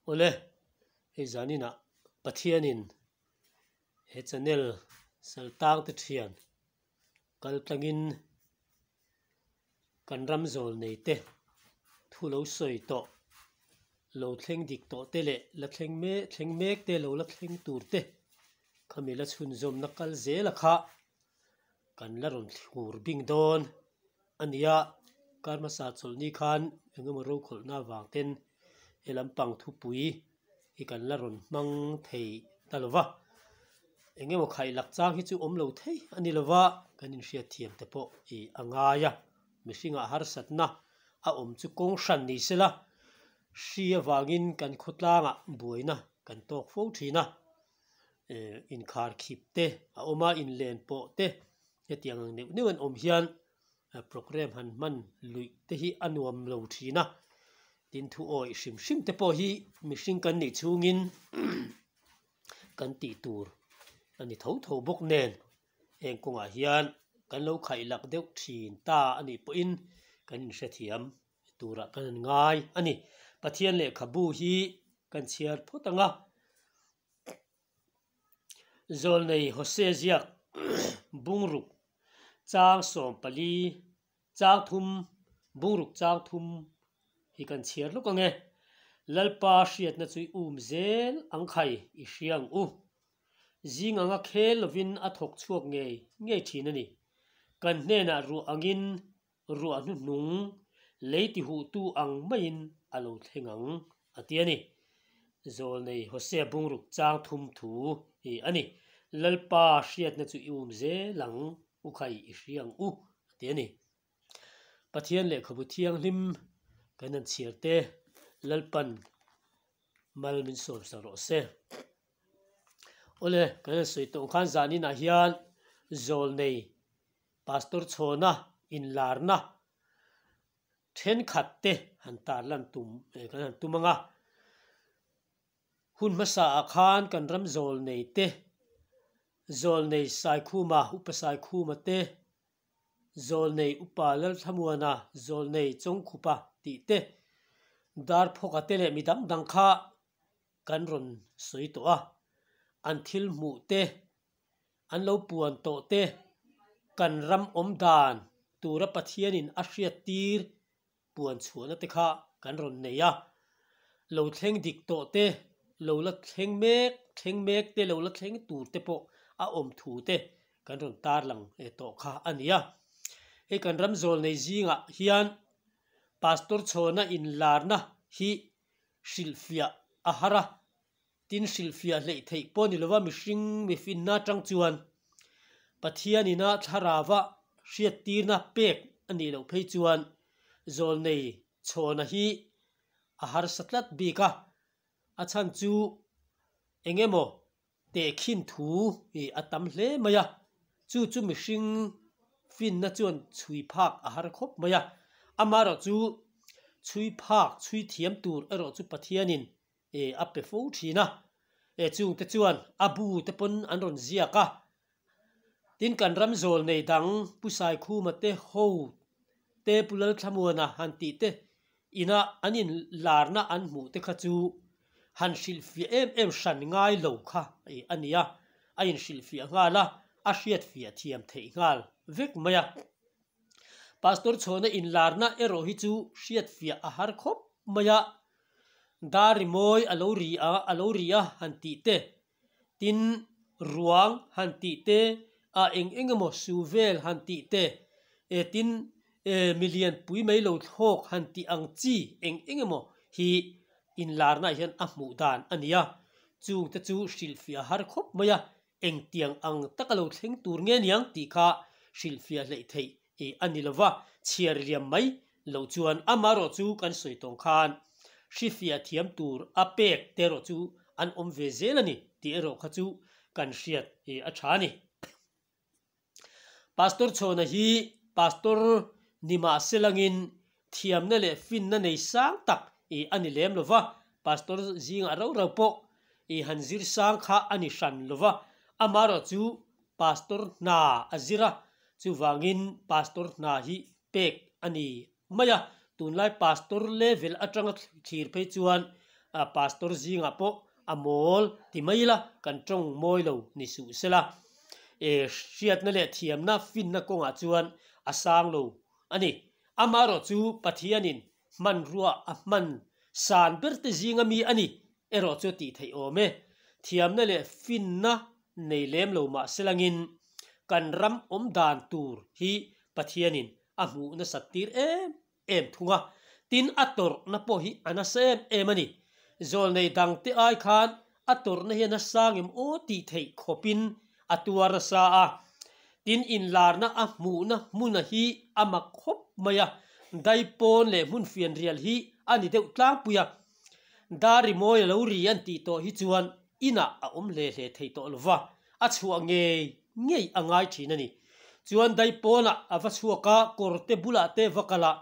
Awle, hei zaninah Pathianin he channel Saltangte thian kal tlangin kan ram zawl nei te thu lo sawi tawh, lo thleng dik tawh te leh la thleng mek thleng mek te lo la thleng tur te khami la chhunzawmna kal zel a kha kan la rawn thlur bing dawn a ni a, kar hmasa chawlhni khan eng emaw rokhawlhna avang ten he lampang thupui hi kan la rawn hmang thei ta lo va, eng emaw khaih lak chang hi chu awm lo thei a ni lo va, kan inhriat thiam te pawh ih a ngai a, mihringah harsatna a awm chu kawng hran ni sela, hri avangin kan khawtlangah buaina kan tawk fo thin a. Inkhar khip te a awm a, inlen pawh te hetiang ang neuh neuh an awm hian programme han hman luih te hi a nuam lo thin a, tin thu awih hrim hrim te pawh hi mihring kan nih chhungin kan tih tur a ni tho tho bawk nen heng kawngah hian kan lo khaih lak deuh thin ta a nih pawhin kan inhrethiam turah kan han ngai a ni. Pathian lehkhabu hi kan chhiar phawt ang a. Zawlnei Hosea ziak bungruk chang 14 chang thum bungruk chang thum hi kan chhiar lawk ang e. Lalpa hriatna chu i um zel ang khai i hria ang u. Zing anga khel lovin a thawk chhuak ngei ngei thin a ni. Kan hnenah ruah angin ruah hnuhnung lei tihuhtu ang maiin a lo thleng ang, a ti a ni. Zawlnei Hosea bungruk chang thum thu hi a ni. Lalpa hriatna chu i um zel ang, u khai i hria ang u, a ti a ni. Pathian lehkhabu thianghlim kan han chhiar te, Lalpan mal min sawmsak rawh se. Awle, kan han sawi tawh ang khan zaninah hian zawlnei Pastor chhawna inlarna thenkhat te han tarlan tum kan han tum ang a. Hun hmasa ah khan kan ram zawlnei te, Zawlnei Saikhuma, Upa Saikhuma te, Zawlnei Upa Lalthlamuana, Zawlnei Chawngkhupa tih te, Darphawka te leh mi dang dang kha kan rawn sawi tawh a. An thil hmuh te An lo puan tawh te, kan ram awm dan tura Pathianin a hriat tir puan chhuahna te kha kan rawn nei a. Lo thleng dik tawh te, lo la thleng mek thleng mek te, lo la thleng tur te pawh a awm thu te kan rawn tarlang tawh kha a ni a. Hei kan ram zawl nei zingah hian Pastor chhawna inlarna hi hrilhfiah a har a. Tin hrilhfiah hleih theih pawh ni lova mihring mifinna atang chuan Pathian ina thlarava hriattirna pek a nih loh phei chuan zawlnei chhawna hi a harsa tlat bik a, a chhan chu eng emaw tehkhin thu hi a tam hle mai a, chu chu mihring finna chuan chhui phak a har khawp mai a, amaherawhchu chhui phak chhui thiam tur erawh chu Pathianin e a pe fo thin a, e chungte chuan a bu te pawn an rawn ziak a, tin kan ram zawl nei dang Pu Saikhuma te ho te Pu Lalthlamuana han tih te ina an in larna an hmuh te kha chu han hrilhfiah em em hran ngai lo kha a ni a, a in hrilhfiah nghal a, a hriatfiah thiam theih nghal vek mai a. Pastor chhawna inlarna erawh hi chu hriatfiah a har khawp mai a, dar rimawi a lo ri a, a lo ri a han tih te, tin ruang han tih te, a eng eng emaw su vel han tih te, e tin e milian pui mai lo thlawk han tih ang chi eng eng emaw hi inlarnaah hian a hmuh dan a ni a, chungte chu hrilhfiah a har khawp mai a, Engtiang ang taka lo thleng tur nge niang tih kha hrilhfiah hleih theih a ni lova, chhiar liam mai loh chuan amaherawh chu kan sawi tawng khan hrifiah thiam tur a pek te erawh chu an awm ve zel a ni tih erawh kha chu kan hriat a tha a ni. Pastor Chhawna hi Pastor ni mah se langin thiamna leh finna nei sang tak a ni lem lo va, Pastor zingah rau rau pawh han zir sang kha a ni hran lo va, amaherawh chu Pastor hna a zir a, chuvangin Pastor hna hi pek a ni mai a, tunlai Pastor level atanga thlir phei chuan Pastor zingah pawh a mawl ti mai ila kan tawng mawi lo ni suh sela. Hriatna leh thiamna finna kawngah chuan a sang lo a ni. Amaherawhchu Pathianin hmanrua a hman san berte zinga mi a ni erawh chu tih theih awm e. Thiamna leh finna nei lem lo mah selangin kan ram awm dan tur hi Pathianin a hmuh nasat tir em em thung a, tin a tawrhna pawh hi a nasa em em a ni. Zawlnei dangte ai khan a tawrhna hi a nasa ngem aw tih theih khawpin a tuar nasa a, tin inlarna a hmuhna hmuna hi a mak khawp mai a, daipawn leh hmun fianrial hi a ni deuh tlangpui a. Dar rimawi a lo ri an tih tawh hi chuan inah a awm hle hle thei tawh lova, a chhuah ngei ngei a ngai thin a ni. Chuan daipawnah a va chhuak a, kawrte bulah te va kal a,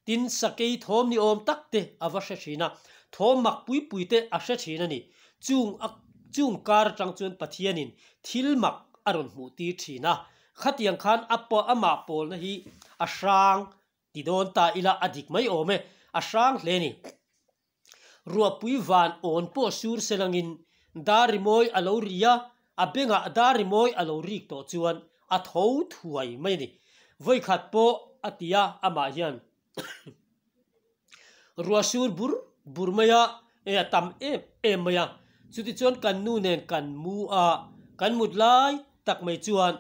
tin sakei thawm ni awm tak te a va hre thin a, thawm mak pui pui te a hre thin a ni. Chung a chung kar atang chuan Pathianin thil mak a rawn hmuh tir thin a, khatiang khan a amah pawlna hi a hrang Ti dawn ta ila a dik mai awm e, a hrang hle ni. Ruahpui van awn pawh sur se langin dar rimawi a lo ri a, a bengah dar rimawi a lo rik tawh chuan a tho thuai mai a ni. Vawikhat pawh a ti a, amah hian ruah sur bur bur mai a, e a tam em em mai a. Chutichuan kan nu nen kan mu a, kan mut lai tak mai chuan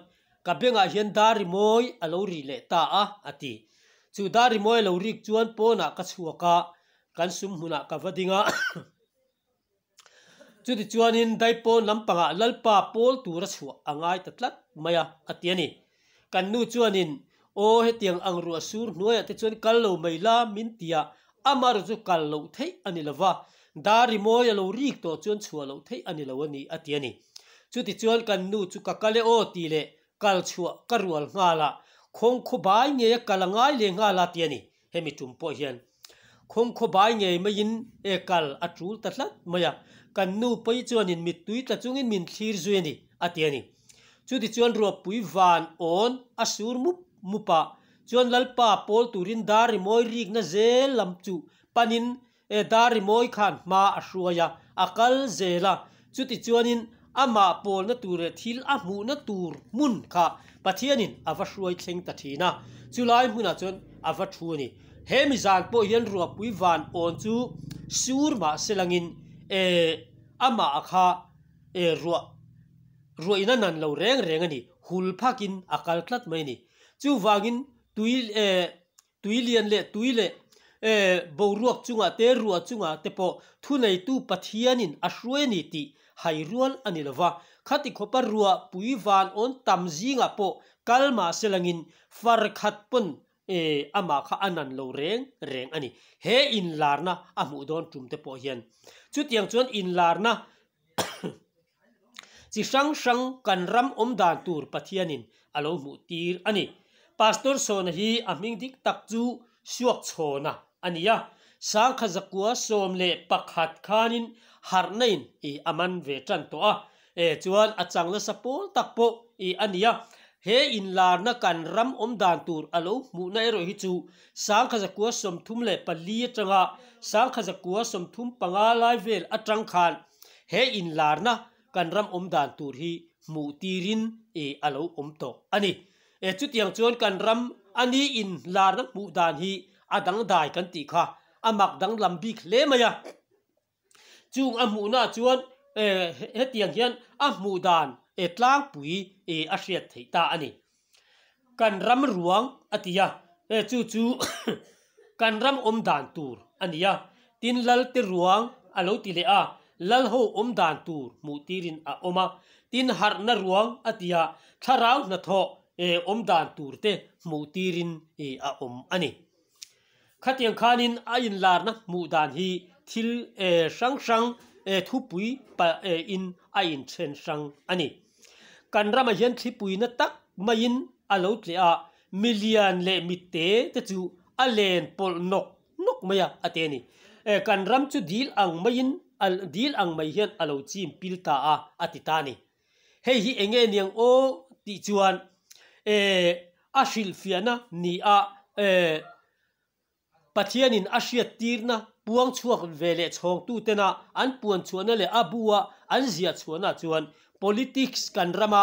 Ka bengah hian dar rimawi a lo ri leh ta a, a ti. Chu dar rimawi a lo rik chuan pawnah ka chhuak a, kan sum hmunah ka va ding a. Chutichuanin daipawn lampangah Lalpa pawl tura chhuah a ngai ta tlat mai a, a ti a ni. Kan nu chuanin, Aw, hetiang ang ruah sur hnuaiah te chuan kal lo mai la, min ti a, amaherawh chu kal loh theih a ni lo va, dar rimawi a lo rik tawh chuan chhuah loh theih a ni lo a ni, a ti a ni. Chutichuan kan nu chu ka kal e aw tih leh kal chhuah ka rual nghal a, khawng khaw bai ngei a kal a ngai leh nghal a ti a ni. Hemi tum pawh hian khawng khaw bai ngei maiin e kal a tul ta tlat mai a, kan nu pawi chuanin mittui tla chungin min thlir zui a ni a ti a ni. Chutichuan ruahpui van awn a sur mup mup a, chuan Lalpa pawl turin dar rimawi rikna zel lam chu panin E dar rimawi khan hma a hruai a, a kal zel a, chutichuanin amah pawlna tur leh thil a hmuhna tur hmun kha Pathianin a va hruai thleng ta thin a, chulai hmunah chuan a va thu a ni. He mi zan pawh hian ruahpui van awn chu sur mah se langin e amah a kha e ruah ruah in a nan lo reng reng a ni, hul phakin a kal tlat mai a ni. Chuvangin tui e Tui lian leh tui leh boruak chungah te, ruah chungah te pawh thuneitu Pathianin a hruai a ni tih hai rual a ni lova. Khati khawpa ruah pui van awn tam zingah pawh kal mah se langin far khat pawn amah kha a nan lo reng reng a ni. He inlarna a hmuh dawn tum te pawh hian chutiang chuan inlarna Chi hrang hrang kan ram awm dan tur Pathianin a lo hmuh tir a ni. Pastor Sawna hi a hming dik tak chu Suakchhawna a ni a, Sangkha zakua 11 khanin harhna in i a man ve tan tawh a, e chuan a chang nasa pawl tak pawh i a ni a. He inlarna kan ram awm dan tur a lo hmuhna erawh hi chu Sangkha zakua 34 atanga Sangkha zakua 35 lai vel atang khan He inlarna kan ram awm dan tur hi hmuh tirin i a lo awm tawh a ni. E chutiang chuan kan ram a ni inlarna hmuh dan hi a dangdai kan tih kha a mak danglam bik hle mai a. Chung a hmuhnaah chuan e hetiang hian a hmuh dan e tlangpui e a hriat theih ta a ni. Kan ram ruang a ti a, e chu chu kan ram awm dan tur a ni a, tin lal te ruang a lo ti leh a, lal ho awm dan tur hmuh tirin a awm a, tin harhna ruang a ti a, thlarau hnathawh e awm dan tur te hmuh tirin e a awm a ni. Khatiang khanin a inlarna hmuh dan hi thil hrang hrang thupui in a inthen hrang a ni. Kan ramah hian thlipuina tak maiin a lo tleh a, milian leh mitte te chu a len pawlh nawk nawk mai a, a ti a ni. Kan ram chu dil ang maiin dil ang mai hian a lo chim pil ta a, a ti ta a ni. Hei hi eng nge niang aw tih chuan eh a hrilhfiahna ni a eh. Pathianin a hriattirna puang chhuak ve leh chhawngtutena an puan chhuahna leh a bu-a an ziah chhuahna chuan politics kan rama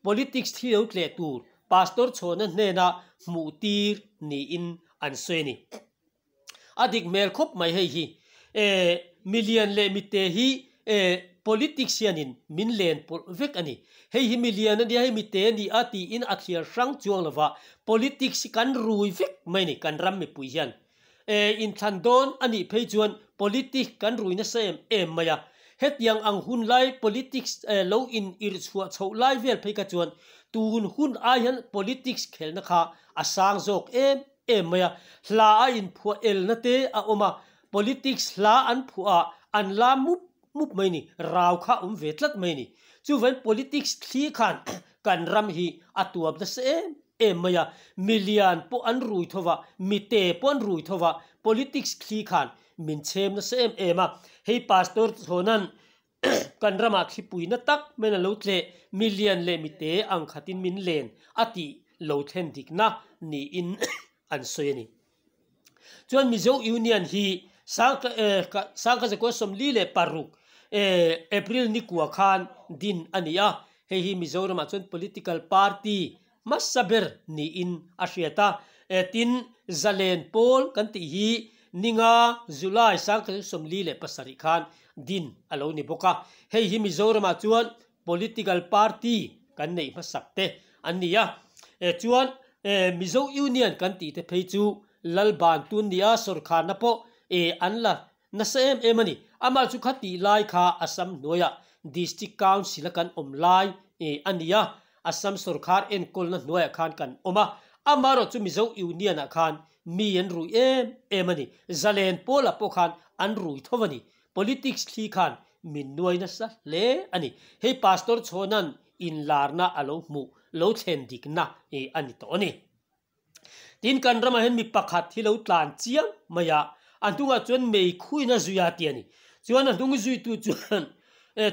politics thi lo tleh tur Pastor chhawna hnena hmuhtir niin an sawi a ni. A dik hmel khawp mai hei hi. E, milian leh mite hi e, politics hianin min len pawlh vek a ni. Hei hi milian a nia, hei mite a ni a tiin a thliar hrang chuang lova, politics hi kan rui vek mai a ni kan ram mipui hian. E, inthlan dawn a nih phei chuan politics kan rui nasa em em mai a. Hetiang ang hun lai politics e, lo in irh chhuah chhoh lai vel phei kha chuan tun hun ai hian politics khelna kha a sang zawk em em mai a, hla a inphuah elna te a awm a, politics hla an phuah a, an la mup mup mai ni, rau kha a awm ve tlat mai ni. Chuvain politics thli khan kan ram hi a tuam nasa em em mai a, milian pawh an rui tho va, mite pawh an rui tho va, politics thli khan min chhem nasa em em a, hei Pastor Chhawna'n Kan ramah thlipuina tak men a lo tleh, mi lian leh mi te ang khatin min len a tih lo thlen dikna niin an sawi a ni. Chuan Mizo Union hi Sangkazakua 46 April nikua khan din a ni a, hei hi Mizoramah chuan political party hmasa ber niin a hriat a. Tin, Zalen Pawl kan tih hi ninga July 1947 khan din a lo ni bawk a. Hei hi Mizoramah chuan political party kan neih hmasak te an ni a. Chuan Mizo Union kan tih te phei chu Lalban tun nia sawrkharna pawh an la Nasa em em a ni. Amah chu kha tih lai kha Assam hnuaiah District Council a kan awm lai a ni a, Assam sorkar enkawlna hnuaiah khan kan awm a. Amaherawh chu Mizo Union ah khan mi an rui em em a ni. Zalen pawlah pawh khan an rui tho a ni. Politics thli khan min nuai nasa hle a ni. Hei Pastor Chhawna'n inlarna a lo hmuh lo thlen dikna a ni tawh a ni. Tin, kan ramah hian mi pakhat hi lo tlan chiang mai a, a hnungah chuan mei khuin a zui a ti a ni. Chuan a hnung zuitu chuan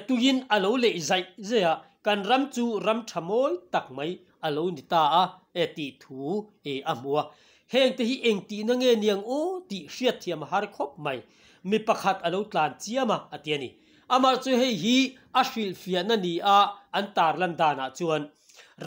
tuiin a lo leih zaih zaih a, kan ram chu ram tha mawi tak mai a lo ni ta a tih thu a hmu a. Hengte hi engtihna nge niang aw tih hriatthiam a har khawp mai. Mi pakhat a lo tlan chiam a a ti a ni. Amah chu hei hi a hrilhfiahna ni a an tarlan danah chuan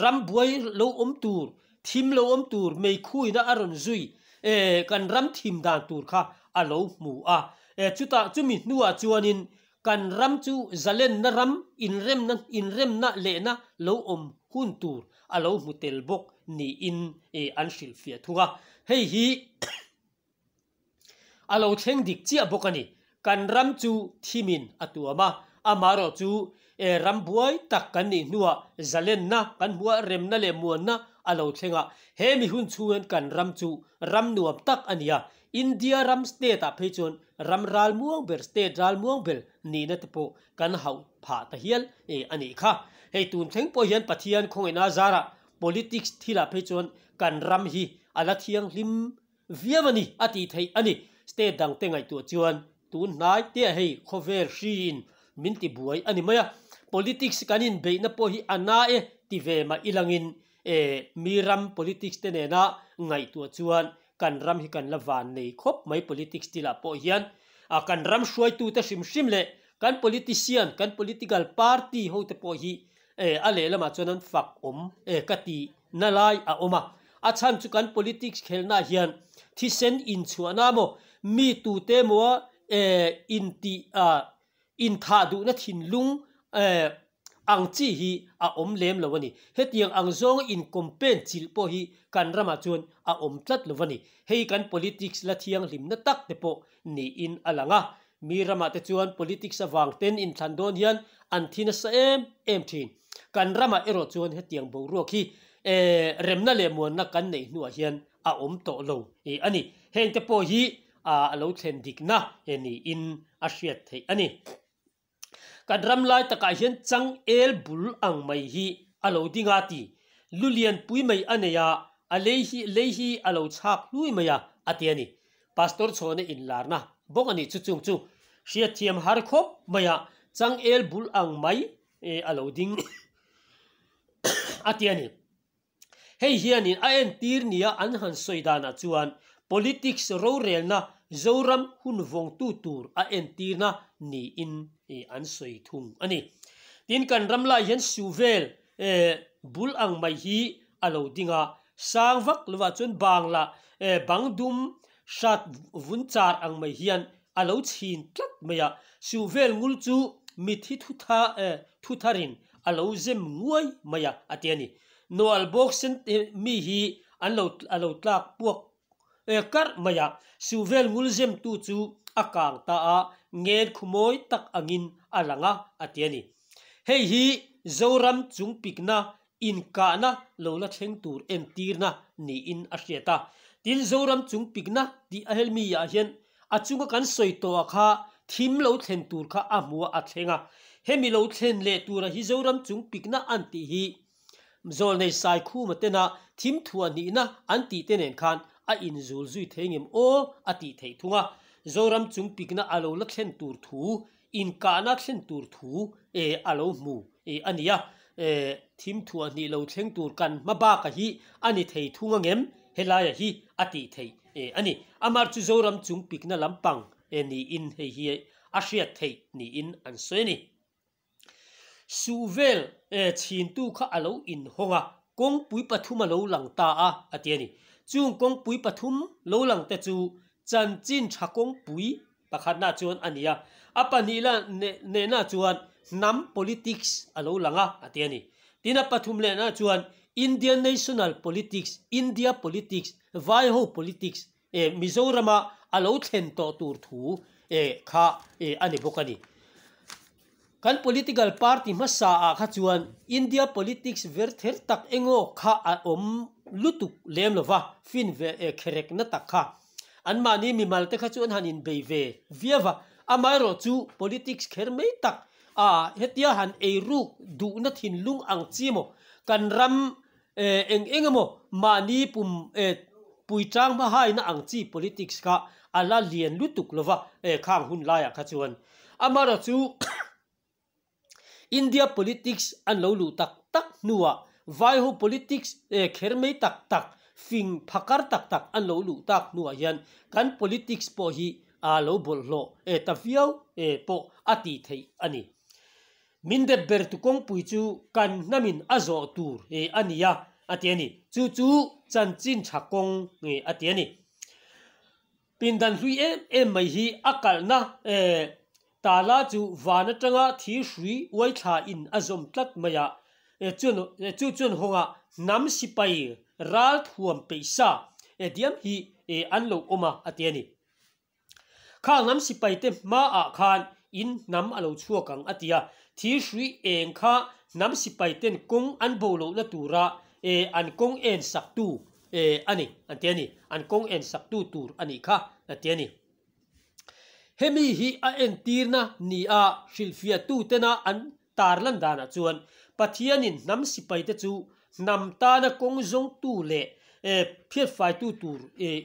ram buai lo awm tur Thim lo awm tur meikhuina a rawn zui e, kan ram thim dan tur kha a lo hmu a. E, chutah chumi hnuah chuanin kan ram chu zalenna ram inremna inremna lehna lo awm hun tur a lo hmu tel bawk niin e an hrilhfiah thung a. Hei hi. A lo thleng dik chiah bawk a ni. Kan ram chu thimin a tuam a, amaherawh chu e ram buai tak kan nih hnuah zalenna kan hmu a, remna leh muanna a lo thleng a. He mi hun chhung hian kan ram chu ram nuam tak a ni a, India ram state ah phei chuan ram ral muang ber, state ral muang ber nihna te pawh kan hauh phah ta hial e a nih kha. Hei tun thleng pawh hian Pathian khawngaihna zarah politics thilah phei chuan kan ram hi a la thianghlim Viau a ni, a tih theih a ni. State dangte ngaihtuah chuan tun hnai te hei khawvel hriin min ti buai a ni mai a. Politics kan inbeihna pawh hi a na e ti ve mah ilangin e mi ram politics te nena ngaihtuah chuan kan ram hi kan la van nei khawp mai politics thilah pawh hian a kan ram hruaitute hrim hrim leh kan politician kan political party hote pawh hi e a lehlamah chuan an fak awm e ka ti na lai a awm a, a chhan chu kan politics khelna hian thisen inchhuahna maw, mi tute maw eh intih ah inthah duhna thinlung eh ang chi hi a awm lem lo a ni. Hetiang ang zawnga in campaign chilh pawh hi kan ramah chuan a awm tlat lo a ni. Hei kan politics la thianghlimna tak te pawh niin a lang a, Mi ramah te chuan politics avang ten inthlan dawn hian an thi nasa em em thin. Kan ramah erawh chuan hetiang boruak hi remna leh muanna kan neih hnuah hian a awm tawh lo a ni. Hengte pawh hi a lo thlen dikna niin a hriat theih a ni. Kan ram lai takah hian changel bul ang mai hi a lo ding a ti. Lu lianpui mai a nei a, a lei hi lei hi a lo chhak hlui mai a, a ti a ni. Pastor Chhawna inlarna bawk a nih chu chung chu hriatthiam har khawp mai a, changel bul ang mai a lo ding a ti a ni. Hei hianin a entir nia an han sawi danah chuan Politics rorelna Zoram hun vawngtu tur a entirna niin an sawi thung a ni. Tin, kan ram lai hian suvel bul ang mai hi a lo ding a, sang vak lovah chuan bangla bang dum hrat vun char ang mai hian a lo chhin tlat mai a, suvel ngul chu mithi thutharin a lo zem nguai mai a, a ti a ni. Nawalh bawk sen mi hi an lo a lo tlak puak karh mai a, suvel ngul zemtu chu a kang ta a, ngen khumawi tak angin a lang a, a ti a ni. Hei hi Zoram chungpikna inkahna lo la thleng tur entirna niin a hriat a. Tin, Zoram chungpikna tih a helmi-ah hian a chunga kan sawi tawh ah kha thim lo thlen tur kha a hmu a, a thleng a. Hemi lo thlen leh tura hi Zoram chungpikna an tih hi Zawlnei Saikhuma tena thim thuah nihna an tih te nen khan a inzul zui thei ngem aw a tih theih thung a. Zoram chungpikna a lo la thlen tur thu Inkahna thlen tur thu e a lo hmu e a nia. E thim thuah hnih lo thleng tur kan hma baka hi a ni thei thung angem helaia hi a tih theih e a ni. Amar chu Zoram chung pikna lampang e niin hei hi a hriat theih niin an sawi a ni. Suhvel e chhintu kha a lo inhawng a, kawngpui pathum a lo lang ta a a ti a ni. Chung kawngpui pathum lo lang te chu chanchin tha kawngpui Pakhatna chuan a ni a, a pahnihla nehna chuan hnam politics a lo lang a, a ti a ni. Tin, a pathum lehna chuan Indian national politics, India politics, Vaiho politics, eh, Mizorama a lo thlen tawh tur thu, eh, kha, eh, a ni bawk a ni. Kan political party hmasa ah kha chuan India politics ver ther tak engaw kha a awm lutuk lem lova, fin ve eh kherek na tak kha. An mahni mimal te kha chu an han inbei ve viau va, amaherawh chu politics kher mai tak a hetia han eiruk duhna thinlung ang chi emaw kan ram eh eng eng emaw mahni pum eh puichang hmahaina ang chi politics kha a la lian lutuk lova eh khang hun laiah kha chuan. Amaherawh chu India politics an lo luh tak tak hnuah Vaiho politics eh kher mai tak tak fing phakar tak tak an lo luh tak hnuah hian kan politics pawh hi a lo bawlhhlawh eh ta viau eh pawh a tih theih a ni. Min dep ber tu kawngpui chu kan hnamin a zawh tur eh a ni a a ti a ni. Chu chu chanchin tha kawng eh a ti a ni. Pindan hlui em em mai hi a kalhna eh tala chu van atanga thir hrui uai thla in a zawm tlat mai a, chuan chu chuan hawnga hnam sipai ral thuam peih sa eh diam hi eh an lo awm a a ti a ni. Khang hnam sipai te hmaah khan in hnam a lo chhuak ang a ti a, thir hrui eng kha hnam sipai ten kawng an bo lohna tura eh an kawng en sak tu Eh, a ni, an ti a ni. An kawng en saktu tur a nih kha, a ti a ni. Hemi hi a entirna ni a hrilhfiahtu tena an tarlan danah chuan Pathianin hnam sipaite chu hnam tana kawng zawngtu leh phiatfaitu tur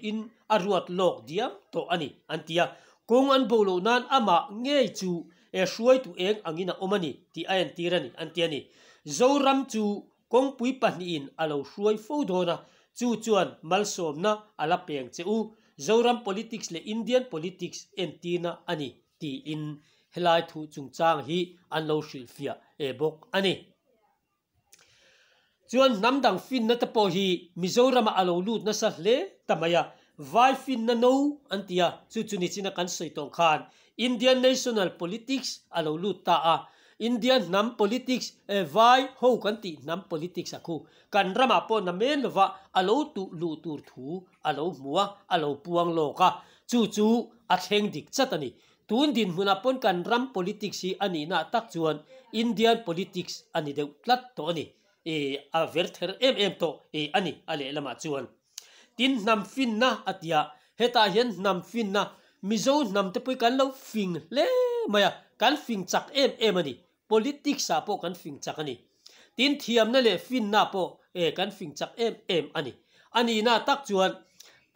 in a ruat lawk diam tawh a ni, an ti a. Kawng an bo loh nan amah ngei chu hruaitu eng angin a awm a ni tih a entir a ni, an ti a ni. Zoram chu Kawngpui pahnihin a lo hruai fo dawn a, chu chuan malsawmna a la peng che u. Zoram politics leh Indian politics entirna a ni tiin helai thu chungchang hi an lo hrilhfiah e bawk a ni. Chuan hnam dang finna te pawh hi Mizoramah a lo lut nasa hle ta mai a, vai finna no an ti a, chu chu nichina kan sawi tawh khan Indian national politics a lo lut ta a, India hnam politics eh vai ho kan tih hnam politics a khu kan ramah pawh na men lova a lo tuh luh tur thu a lo hmu a, a lo puang lawk a, chu chu a thleng dik chat a ni. Tun dinhmunah pawn kan ram politics hi a nihna tak chuan Indian politics a ni deuh tlat tawh a ni. Eh a ver ther em em tawh eh a ni a lehlamah chuan. Tin hnam finna a ti a, hetah hian hnam finna Mizo hnam te pawh hi kan lo fing hle mai a, kan fing chak em em a ni. Politics ah pawh kan fing chak a ni. Tin thiamna leh finna pawh eh kan fing chak em em a ni. A nihna tak chuan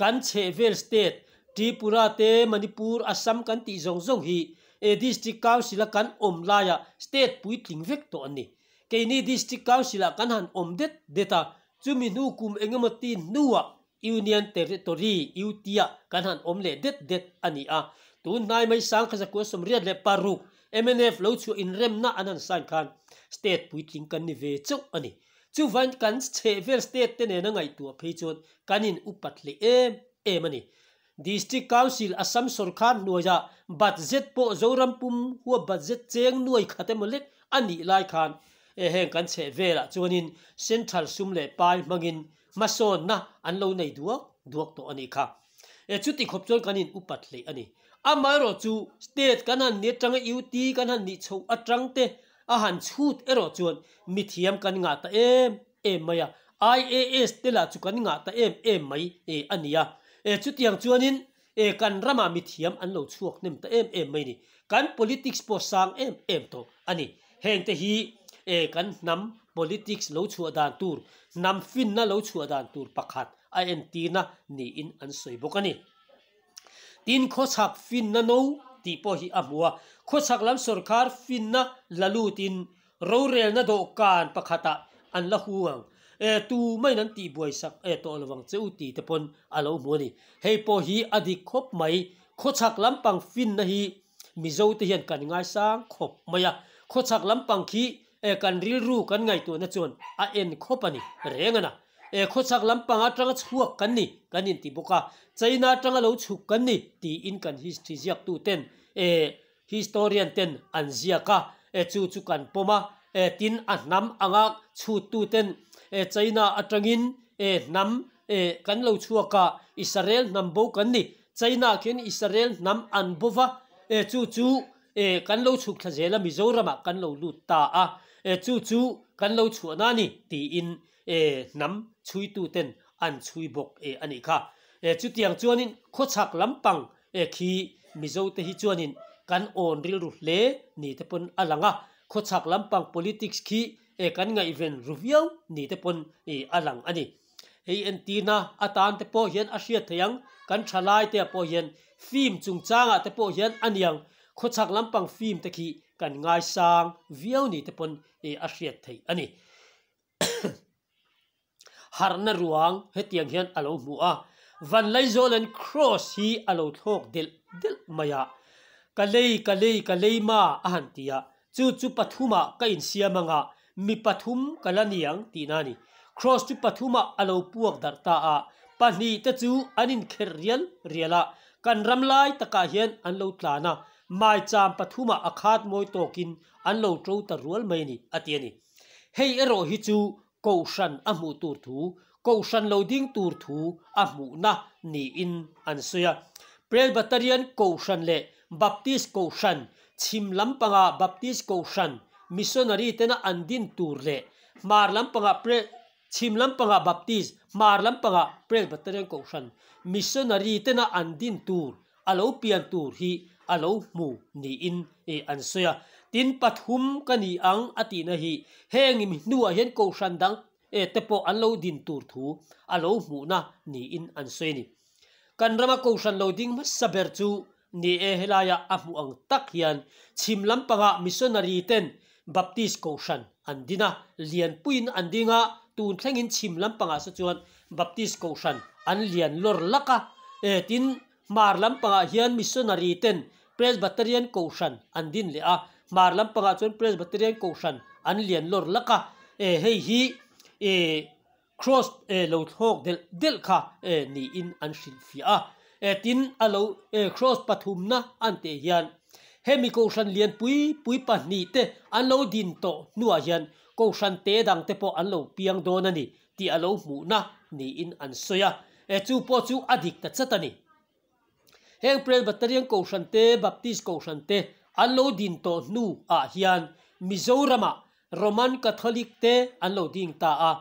kan chhehvel state Tripura te, Manipur, Assam kan tih zawng zawng hi eh District Council a kan awm laia state puitling vek tawh an ni. Keini District Council ah kan han awm det det a, Chumi hnu kum engemaw ti hnuah Union Territory, UT, ah kan han awm leh det det a ni a. Tun hnai mai 1986 mnf lo chhuah inremna an han sign khan state puitling kan ni ve chauh a ni. Chuvain kan chhehvel state te nena ngaihtuah phei chuan kan in upat hle em em a ni. District Council Assam sawrkar hnuaiah budget pawh Zoram pum huap budget cheng nuai khat emaw lek a nih lai khan heng kan chhehvelah chuanin Central sum leh pai hmangin hmasawnna an lo nei duak duak tawh a nih kha. Chuti khawp chuan kan in upat hleih a ni. Amaherawh chu State kan han ni atanga UT kan han nih chhoh atang te a han chhut erawh chuan mithiam kan ngah ta em em mai a, IAS te lah chu kan ngah ta em em mai a ni a. Chutiang chuanin kan ramah mithiam an lo chhuak hnem ta em em mai a ni. Kan politics pawh sang em em tawh a ni. Hengte hi kan hnam politics lo chhuah dan tur, hnam finna lo chhuah dan tur pakhat a entirna niin an sawi bawk a ni. Tin, khawchhak finna no tih pawh hi a hmu a. Khawchhak lam sawrkar finna la lutin rorelna dawhkan pakhatah an la hung ang. E, tu maiin an tihbuai sak e tawh lo vang che u tih te pawn a lo hmu a ni. Hei pawh hi a dik khawp mai. Khawchhak lampang finna hi Mizo te hian kan ngaisang khawp mai a. Khawchhak lampang khi E kan rilru kan ngaihtuahna chuan a en khawp a ni reng a na. E khawchhak lampang atanga chhuak kan ni kan inti bawk a, China atanga lo chhuk kan ni tiin kan history ziaktu ten e historian ten an ziak a, e chu chu kan pawm a, e tin a hnam anga chhuttu ten e China atangin e hnam e kan lo chhuak a, Israel hnam bo kan ni, China khian Israel hnam an bo va, e chu chu E, kan lo chhuk thla zel a, Mizoramah kan lo lut ta a, e, chu chu kan lo chhuahna a ni, tiin, e, hnam chhuituten an chhui bawk, e, a nih kha. E, chutiang chuanin khawchhak lampang, e, khi Mizote hi chuanin kan awn rilru hle ni te pawn a lang a, khawchhak lampang politics khi, e, kan ngaihven ru viau ni te pawn, e, a lang a ni. Hei entirna atan te pawh hian a hriat theih ang, kan thalai te ah pawh hian film chungchangah te pawh hian a niang, khawchhak lampang film te khi kan ngaisang viau ni te pawn a hriat theih a ni. Harhna ruang hetiang hian a lo hmu a, Vanlaizawla'n Kross hi a lo thlawk delh delh mai a, Ka lei, ka lei, ka lei ma a han ti a, Chu chu pathumah ka insiam anga mi pathum ka la niang tihna a ni. Kross chu pathumah a lo puak darh ta a, pahnihte chu an inkherh rial rial a, kan ram lai takah hian an lo tlan a, maicham pathumah a khat mawi tawkin an lo to ta rual mai a ni, a ti a ni. Hei erawh hi chu Kohhran a hmuh tur thu, Kohhran lo ding tur thu a hmuhna niin an sawi a. Presbyterian Kohhran leh Baptist Kohhran, chhim lampanga Baptist Kohhran missionary tena an din tur leh hmar lampanga Pre chhim lampanga Baptist, hmar lampanga Presbyterian Kohhran missionary tena an din tur a lo pian tur hi a lo hmu niin an sawi a. Tin, pathum ka ni ang a tihna hi heng mi hnuah hian kohhran dang te pawh an lo din tur thu a lo hmuhna niin an sawi a ni. Kan rama kohhran lo ding hmasa ber chu ni e, helaia a hmuh ang tak hian chhim lampangah missionary ten Baptist kohhran an din a, lianpuiin an ding a, tun thlengin chhim lampangah saw chuan Baptist kohhran an lian lawr lak a, tin hmar lampangah hian missionary ten Presbyterian kohhran an din leh a, hmar lampangah chuan Presbyterian kohhran an lian lawr lak a, hei hi Kross lo thlawk delh delh kha niin an hrilhfiah a. Tin, a lo Kross pathumna an teh hian hemi kohhran lianpui pui pahnihte an lo din tawh hnuah hian kohhran te dangte pawh an lo piang dawn a ni tih a lo hmuhna niin an sawi a. Chu pawh chu a dik ta chat a ni. Heng Presbyterian Kohhran te, Baptist Kohhran te an lo din tawh hnu ah hian Mizoramah Roman Catholic te an lo ding ta a.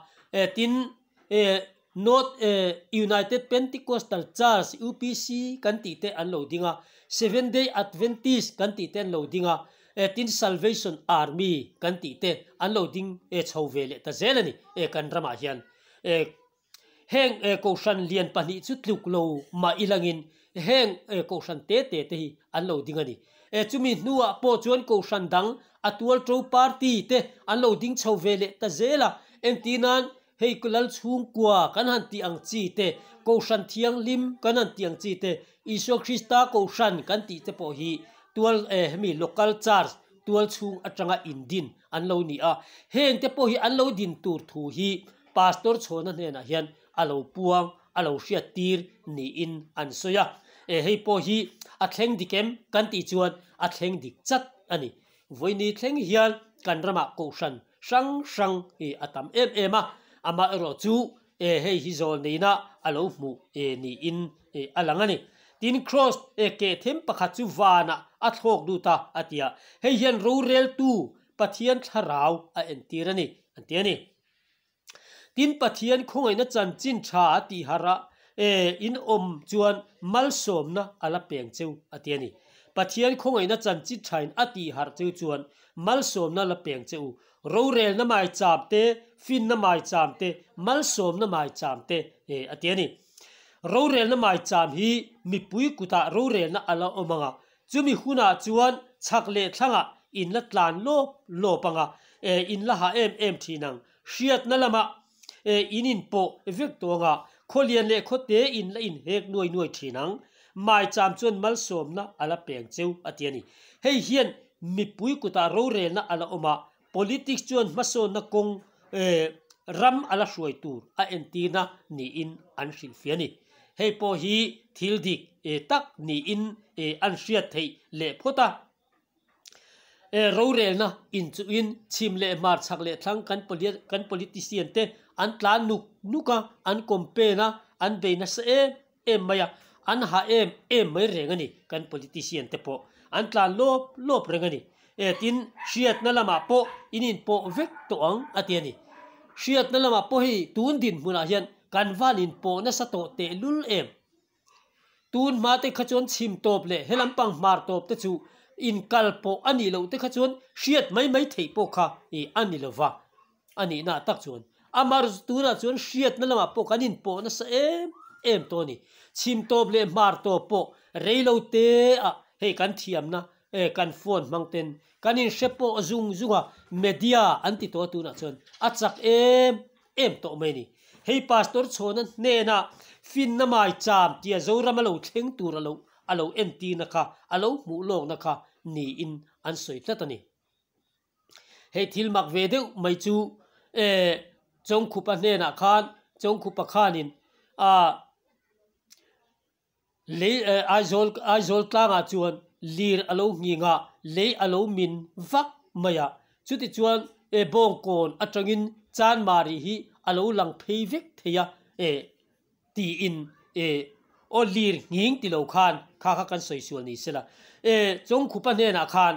Tin, North United Pentecostal Church, UPC, kan tih te an lo ding a, Seventh Day Adventist kan tih te an lo ding a, tin Salvation Army kan tih te an lo ding chho ve leh ta zel a ni kan ramah hian. Heng kohhran lian pahnih chu tluk lo mah ilangin heng kohhran te te te hi an lo ding a ni. Chumi hnuah pawh chuan kohhran dang a tualto party te an lo ding chho ve leh ta zel a. Entir nan Hei Lal chhungkua kan han tih ang chi te, Kohhran Thianghlim kan han tih ang chi te, Isua Krista Kohhran kan tih te pawh hi tual eh hemi local church tual chhung atanga indin an lo ni a. Heng te pawh hi an lo din tur thu hi Pastor Chhawna hnenah hian a lo puang, a lo hriat tir niin an sawi a. Eh hei pawh hi a thleng dik em kan tih chuan a thleng dik chat a ni. Vawiini thleng hian kan ramah Kohhran hrang hrang hi a tam em em a, amaherawh chu e hei hi zawl neina a lo hmuh e niin e a lang a ni. Tin, Kraws e keh them pakhat chu vanah a thlawk lut a, a ti a, hei hian roreltu Pathian thlarau a entir a ni, an ti a ni. Tin, Pathian khawngaihna chanchin tha a tih harh a, e, in awm chuan malsawmna a la peng cheu, a ti a ni. Pathian khawngaihna chanchin thain a tih harh cheu chuan malsawmna la peng che u. Rorelna maicham te, finna maicham te, malsawmna maicham te, e, a ti a ni. Rorelna maicham hi mipui kutah rorelna a la awm ang a, Chumi hunah chuan chhak leh thlangah in la tlan lawp lawp ang a, e, in la hah em em thin ang. Hriatna lamah, e, in inpawh vek tawh ang a, khawlian leh khawte in la inhek nuai nuai thin ang. Maicham chuan malsawmna a la peng cheu a ti a ni. Hei hian mipui kutah rorelna a la awm a, politics chuan hmasawnna kawng, e, ram a la hruai tur a entirna niin an hrilhfiah a ni. Hei pawh hi thil dik e tak niin e an hriat theih leh phawt a. E rorelna inchuhin chhim leh hmar chhak leh thlang kan kan politician te an tlan nuk nuk a, an campaign a, an bei nasa em em mai a, an hah em em mai reng a ni kan politician te pawh an tlan lawp lawp reng a ni. E tin, hriatna lamah pawh in inpawh vek tawh ang a ti a ni. Hriatna lamah pawh hei tun dinhmunah hian kan van inpawh nasa tawh tehlul em? Tun hma te kha chuan chhim tawp leh he lampang hmar tawp te chu inkal pawh a nih loh te kha chuan hriat mai mai theih pawh kha a ni lova. A nihna tak chuan amah tunah chuan hriatna lamah pawh kan inpawh nasa em em tawh a ni. Chhim tawp leh hmar tawp pawh rei lo te ah hei kan thiamna eh kan phone hmang ten kan inhre pawh zung zung a, media an ti tawh a tunah chuan a chak em em tawh mai a ni. Hei Pastor Chhawna hnena finna mai cham tia Zoram a lo thleng tur a lo a lo entirna kha a lo hmuh lawkna kha niin an sawi tlat a ni. Hei thil mak ve deuh mai chu eh Chawngkhupa hnenah khan Chawngkhupa khanin ah Lei eh Aizawl Aizawl tlangah chuan lir a lo nghing a, lei a lo min vak mai a. Chutichuan eh Bawngkawn atangin Chanmari hi a lo lang phei vek thei a eh tiin eh aw lir nghing ti lo khan kha kha kan sawi sual ni sela. Eh Chawngkhupa hnenah khan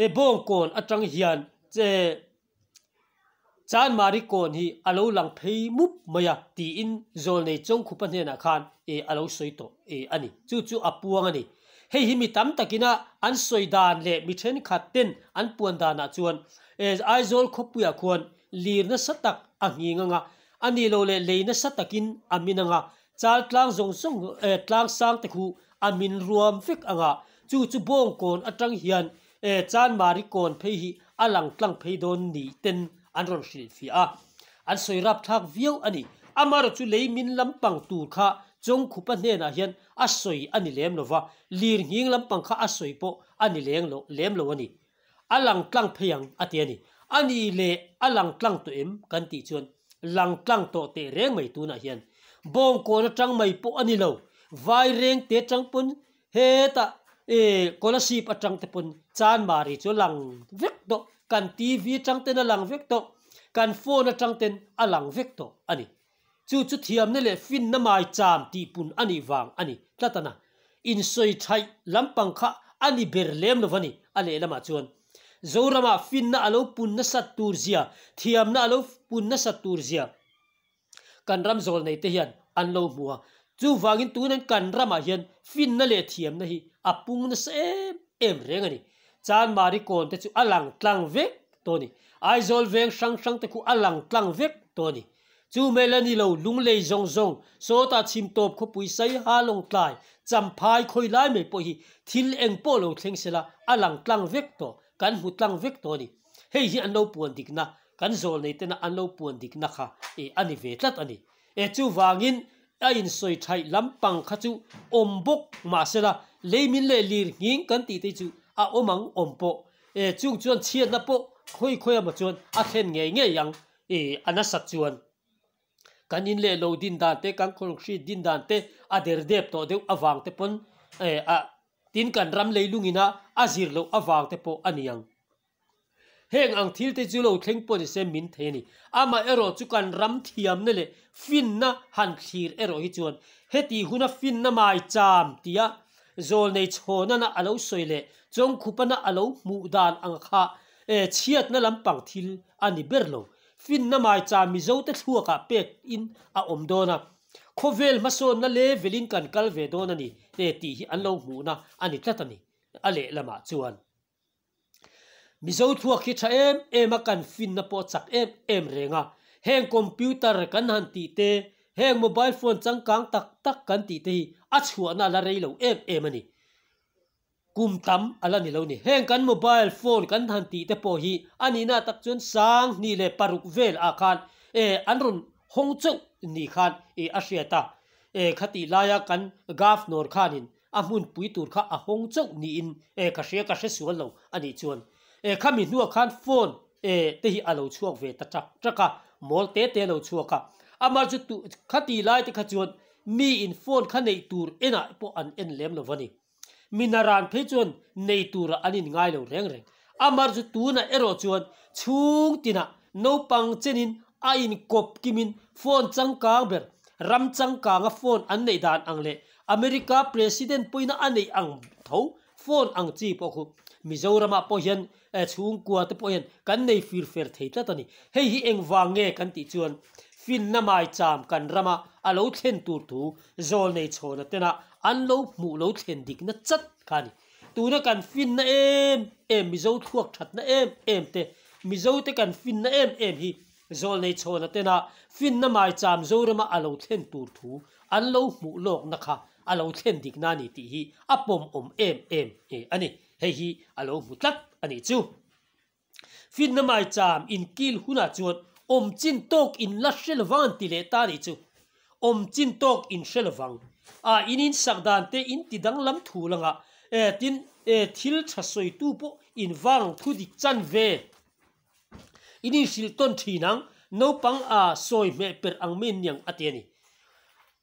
eh Bawngkawn atang hian eh Chanmari kawn hi a lo lang phei mup mai a tiin Zawlnei Chawngkhupa hnenah khan e a lo sawi tawh e a ni. Chu chu a puang a ni. Hei hi mi tam takina an sawi dan leh mi thenkhat ten an puan danah chuan e Aizawl khawpuiah khuan lir nasa tak a nghing ang a, a nih loh leh lei nasa takin a min ang a, chal tlang zawng zawng e tlang sang te khu a min ruam vek ang a, chu chu Bawngkawn atang hian E Chanmari kawn phei hi a lang tlang phei dawn ni ten an rawn hrilhfiah a, an sawi rap thlak viau a ni. Amaherawh chu lei min lampang tur kha Chawngkhupa hnenah hian a sawi a ni lem lo va, lir nghing lampang kha a sawi pawh a ni leng lo lem lo a ni. A lang tlang phei ang a ti a ni. A ni leh a lang tlang tawh em kan tih chuan lang tlang tawh teh reng mai tunah hian Bawngkawn atang mai pawh a ni lo, Vairengte atang pawn Hetah e Kolasib atang te pawn Chanmari chu a lang vek tawh, kan TV atang ten a lang vek tawh, kan phone atang ten a lang vek tawh a ni. Chu chu thiamna leh finna mai cham tihpun a nih vang a ni tlat a na. Insawi thaih lampang kha a ni ber lem lo va ni a lehlamah chuan. Zoramah finna a lo pun nasat tur zia, thiamna a lo pun nasat tur zia, Kan ram zawl nei te hian an lo hmu a, chuvangin tunan kan ramah hian finna leh thiamna hi a pung nasa em em reng a ni. Chanmari kawn te chu a lang tlang vek tawh a ni. Aizawl veng hrang hrang te khu a lang tlang vek tawh a ni. Chu hmel a ni lo, lunglei zawng zawng, sawtah chhim tawp khawpui Saiha Lawngtlai, Champhai khawi lai mai pawh hi thil eng pawh lo thleng sela a lang tlang vek tawh, kan hmu tlang vek tawh a ni. Hei hi an lo puan dikna. kan zawlnei tena an lo puan dikna kha a ni ve tlat a ni. E chuvangin a insawi thaih lampang kha chu awm bawk mahsela leimin leh lir nghing kan tih te chu a awm ang awm pawh e chung chuan chhiatna pawh khawi khawi emaw chuan a thlen ngei ngei ang e a nasat chuan kan in leh lo din dan te kan concrete din dan te a der dep tawh deuh avang te pawn e a tin kan ram leilung ina a zir loh avang te pawh a ni ang. Heng ang thil te chu lo thleng pawh ni se min thei a ni. Amah erawh chu kan ram thiamna leh finna han thlir erawh hi chuan heti huna finna mai cham tia zawlnei chhawnana a lo sawi leh chawngkhupana a lo hmuh dan ang kha chhiatna lampang thil a ni ber lo. Finna mai cham Mizote thluakah pek in a awm dawn a, khawvel hmasawnna level in kan kal ve dawn a ni tih hi an lo hmuhna a ni tlat a ni a lehlamah chuan. Mizo thluak hi tha em em a kan finna pawh chak em em reng a, heng computer kan han tih te, heng mobile phone changkang tak tak kan tih te hi a chhuahna a la rei lo em em a ni. Kum tam a la ni lo ni. Heng kan mobile phone kan han tih te pawh hi a nihna tak chuan 2006 vel ah khan e an rawn hawng chauh ni khan e a hriat a, e khatih laia kan governor khanin A hmunpui tur kha a hawng chauh niin e ka hria ka hre sual lo a nih chuan e khami hnuah khan phone e te hi a lo chhuak ve ta chak chak a, mawl te te a lo chhuak a. Amah chu tu khati lai te kha chuan mi in phone kha neih tur enah pawh an en lem lo va ni. Mi naran phei chuan nei turah an in ngai lo reng reng. Amah chu tunah erawh chuan chhung tinah naupang chenin a inkawp kimin phone changkang ber ram changkanga phone an neih dan ang leh America President pawhin a neih ang tho phone ang chi pawh khu Mizoramah pawh hian chhungkua te pawh hian kan nei fir fer thei tlat a ni. Hei hi engvang nge kan tih chuan finna maicham kan rama a lo thlen tur thu zawlnei chhawna tena an lo hmuh lo thlen dikna chat kha a ni. Tuna kan finna em em Mizo thluak thatna em em te Mizo te kan finna em em hi Zawlnei chhawna tena finna maicham Zorama a lo thlen tur thu an lo hmuh lawkna kha a lo thlen dikna a ni tih hi a pawm awm em em a ni. Hei hi a lo hmu tlat a nih chu. Finna maicham inkil hunah chuan awm chin tawk in la hre lovang an ti leh ta a nih chu. Awm chin tawk in hre lovang. A in insak dan te in ti danglam thu langah tin thil tha sawitu pawh in vang thu dik chan ve. In inhrilh tawn thin ang, naupang a sawi hmeh perh ang mai an niang a ti a ni.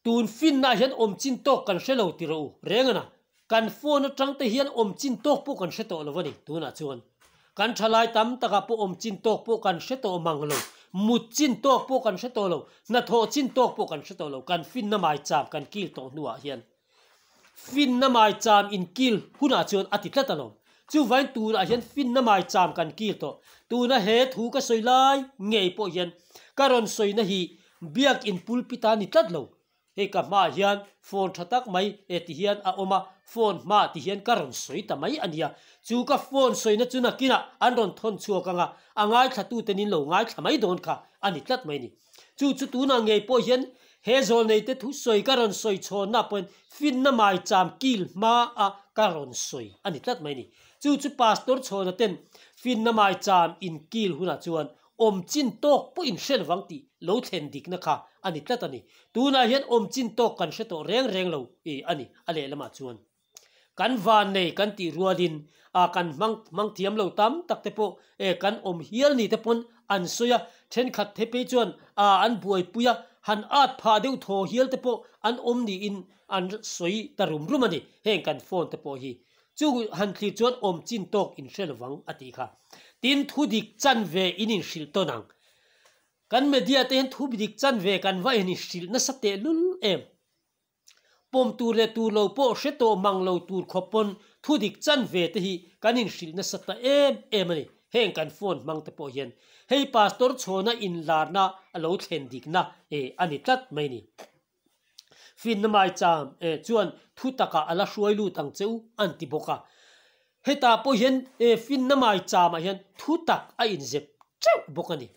Tun finnaah hian awm chin tawk kan hre lo ti rawh u, reng a na. Kan phone atang te hian awm chin tawk pawh kan hre tawh lo a ni tunah chuan. Kan thalai tam takah pawh awm chin tawk pawh kan hre tawh mang lo, mut chin tawk pawh kan hre tawh lo, hnathawh chin tawk pawh kan hre tawh lo, kan finna maicham kan kil tawh hnuah hian. Finna maicham inkil hunah chuan a ti tlat alawm. Chuvain tunah hian finna maicham kan kil tawh. Tuna he thu ka sawi lai ngei pawh hian ka rawn sawina hi biakin pulpit a ni tlat lo. Hei ka hmaah hian phone tha tak mai e ti hian a awm a, phone hmaah ti hian ka rawn sawi ta mai a nia. Chu ka phone sawina chu nakinah an rawn thawn chhuak ang a, a ngaithlatute nin lo ngaithla mai dawn kha a ni tlat mai a ni. Chu chu tunah ngei pawh hian he zawlneite thu sawi ka rawn sawi chhawnna pawhin finna maicham kil hma a ka rawn sawi a ni tlat mai ni. Chu chu Pastor chhawna ten finna maicham in kil hunah chuan awm chin tawk pawh in hre lovang tih lo thlen dikna kha a ni tlat a ni. Tunah hian awm chin tawk kan hre tawh reng reng lo a ni a lehlamah chuan. Kan van nei kan tih rualin a kan hmang hmang thiam lo tam tak te pawh e kan awm hial ni te pawn an sawi a, thenkhat the phei chuan a an buaipui a, han at phah deuh thaw hial te pawh an awm niin an sawi ta rum rum a ni, heng kan phone te pawh hi chu han thlir chuan awm chin tawk in hre lovang a tih kha. Tin thu dik chan ve in inhrilh tawn ang. Kan media te hian thu dik chan ve kan va inhrilh nasa tehlul em. Pawm tur leh tur lo pawh hre tawh mang lo tur khawp pawn thu dik chan ve te hi kan inhrilh nasa ta em em a ni. Heng kan phone hmang te pawh hian hei Pastor chhawna inlarna a lo thlen dikna e a ni tlat mai ni. Finna maicham e chuan thu takah a la hruai lut ang che u an ti bawk a. Hetah pawh hian e finna maichamah hian thu tak a inzep teuh bawk a ni.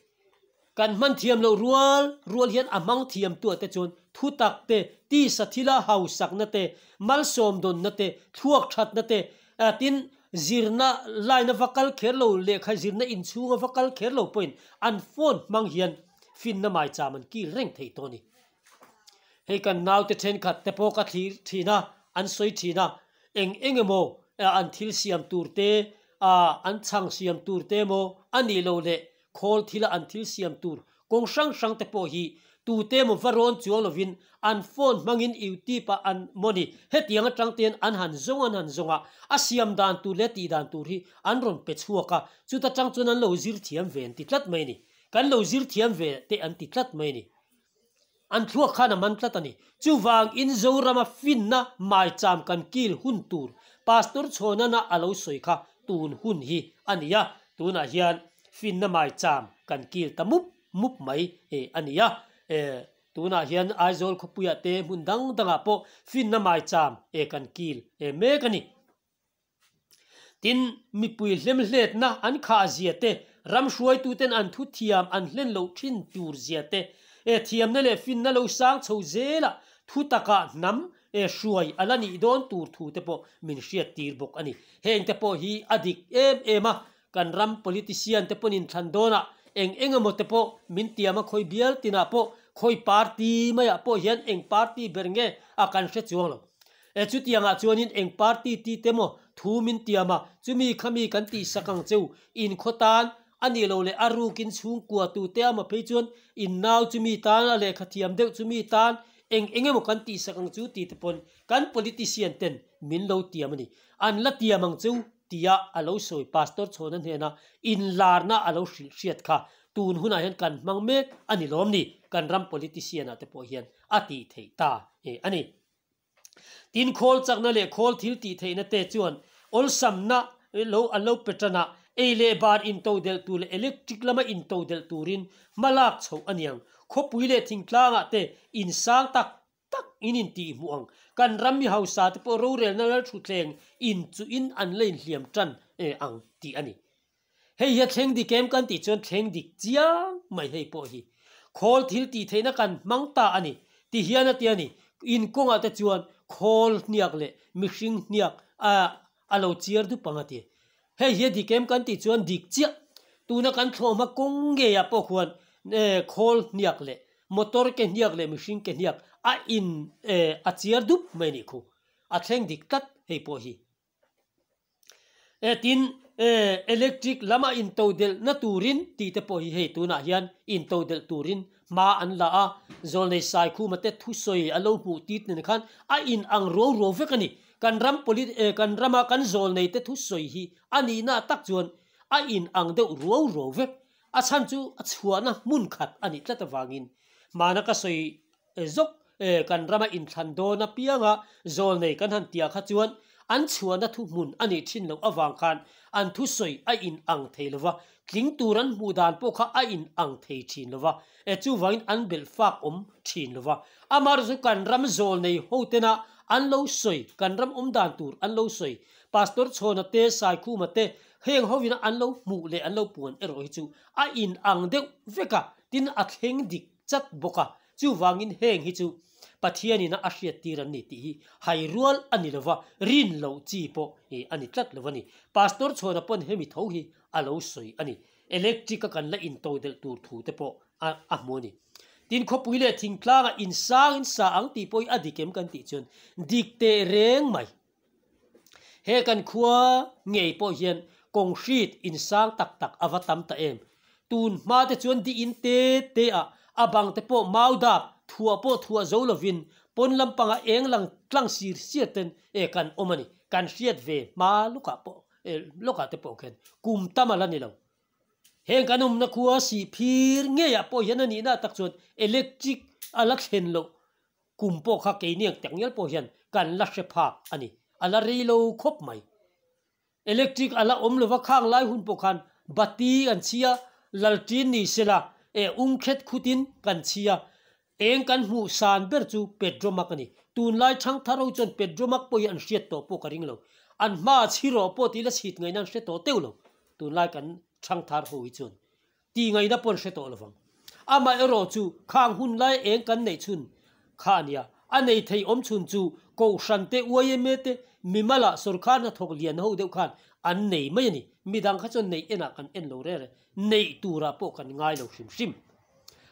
Kan hman thiam loh rual rual hian a hmang thiam tuah te chuan thu tak te, tisa thila hausakna te, malsawm dawnna te, thluak thatna te, tin zirna line a va kal kher lo, lehkha zirna inchhung a va kal kher lo pawhin an phone hmang hian finna maicham an kil reng thei tawh a ni. Hei kan naute thenkhat te pawh ka thlir thin a, an sawi thin a, eng eng emaw an thil siam tur te, an chhang siam tur te emaw a nih loh leh khawl thila an thil siam tur kawng hrang hrang te pawh hi tute emaw va rawn chuang lovin an phone hmangin youtube ah an maw ni hetiang atang te hian an han zawng an han zawng a, a siam dan tur leh a tih dan tur hi an rawn pe chhuak a, chuta tang chuan an lo zir thiam ve an ti tlat mai a ni. Kan lo zir thiam ve te an ti tlat mai a ni. An thluak khan a man tlat a ni. Chuvangin Zorama finna maicham kan kil hun tur Pastor Chhawnana a lo sawi kha tun hun hi a ni a, tunah hian finna maicham kan kil ta mup mup mai a ni a. Tunah hian Aizawl khawpuiah te hmun dang dangah pawh finna maicham kan kil mek a ni. Tin, mipui hlemhletna an khah zia te, ram hruaituten an thu thiam an hlen loh thin tur zia te, e thiamna leh finna lo sang chho zela thu takah hnam e hruai a la nih dawn tur thu te pawh min hriat tir bawk a ni. Heng te pawh hi a dik em em a, kan ram politician te pawhin thlan dawnah eng eng emaw te pawh min tiam a, khawi bial tinah pawh, khawi party maiah pawh hian eng party ber nge a kan hre chuang lo. E chutiangah chuanin eng party ti te maw thu min tiam a, chumi khami kan tihsak ang cheu, inkhaw tan a nih loh leh a rukin chhungkua tute a maw phei chuan in nau chumi tan a lehkha thiam deuh chumi tan eng eng emaw kan tihsak ang chu ti te pawn kan politician ten min lo tiam a ni. An la tiam ang cheu tia a lo sawi Pastor Chhawna hnena inlarna a lo hrilh hriat kha tun hunah hian kan hmang mek a ni lawm ni kan ram politician ah te pawh hian a tih theih ta a ni. Tin, khawl chakna leh khawl thil tih theihna te chuan awlsamna lo an lo pe tan a, ei leh bar intodelh tur leh electric lama intodelh turin hma lak chhoh a niang. Khawpui leh thingtlangah te insang tak tak in intih hmuh ang. Kan ram mi hausa te pawh rorelna lalthutthleng inchuhin an la inhliam tan ang tih a ni. Hei hi a thleng dik em kan tih chuan thleng dik chiang mai hei pawh hi. Khawl thil tih theihna kan hmang ta a ni ti hian a ti a ni. In kawngah te chuan khawl hniak leh mihring hniak a a lo chiar dup ang a ti. Hei hi a dik em kan tih chuan dik chiah. Tuna kan thlawhhma kawng ngeiah pawh khuan khawl hniak leh motor ke hniak leh mihring ke hniak a in a chiar dup mai a nih khu. A thleng dik tlat hei pawh hi. E tin, e electric lama intodelhna turin tih te pawh hi hei tunah hian intodelh turin hma an la a, Zawlnei Saikhuma te thusawi a lo hmuh tit nen khan a in ang ruau ruau vek a ni. Kan ram polit e kan rama kan zawlnei te thusawi hi a nihna tak chuan a in ang deuh ruau ruau vek. A chhan chu a chhuahna hmun khat a nih tlat avangin hmana ka sawi Zawk kan rama inthlan dawn apianga zawlnei kan han tia kha chuan an chhuahna thuhmun a nih thin loh avang khan an thusawi a in ang thei lova, tling tur an hmuh dan pawh kha a in ang thei thin lova, chuvangin an belh fak awm thin lova. Amaherawhchu chu kan ram zawlnei hotena an lo sawi, kan ram awm dan tur an lo sawi, Pastor Chhawna te, Saikhuma te, heng hovina an lo hmuh leh an lo puan erawh hi chu a in ang deuh vek a, tin a thleng dik chat bawk a. Chuvangin heng hi chu Pathianin a hriattir an ni tih hi hai rual a ni lova, rin loh chi pawh a ni tlat lo a ni. Pastor Chhuana pawn hemi tho hi a lo sawi a ni. Electric a kan la intodelh tur thu te pawh a hmu a ni. Tin, khawpui leh thingtlangah insang in sa ang tih pawh hi a dik em kan tih chuan dik teh reng mai. He kan khua ngei pawh hian concrete insang tak tak a va tam ta em. Tun hma te chuan di in te te ah a bang te pawh mau dap thuah pawh thuah zo lovin pawn lampanga eng lang tlang sir sir ten e kan awm a ni. Kan hriat ve hma lawkah pawh lawkah te pawh khian kum tam a la ni lo. Heng kan awmna khua sih phir ngeiah pawh hian a nihna tak chuan electric a la thlen loh Kum pawh kha keiniang tak ngial pawh hian kan la hre phak a ni. A la rei lo khawp mai. Electric a la awm lova khang lai hun pawh khan bati an chhi a, lalṭin ni sela e ung khet khutin kan chhi a. Eng kan hmuh san ber chu Petromac a ni. Tunlai ṭhangthar ho chuan Petromac pawh hi an hriat tawh pawh ka ring lo. An hmaah chhi rawh pawh tih la chhit ngaihna an hre tawh teuh lo. Tunlai kan ṭhangthar ho hi chuan Ti ngaihna pawh an hre tawh lovang. Amaherawh chu khang hun lai eng kan neih chhun kha a nia. A nei thei awm chhun chu Kohhran te, YMA te, Mimala sorkar hnathawk lian ho deuh khan an nei mai a ni. Midang kha chuan neih enah kan en lo reng reng, neih turah pawh kan ngai lo hrim hrim.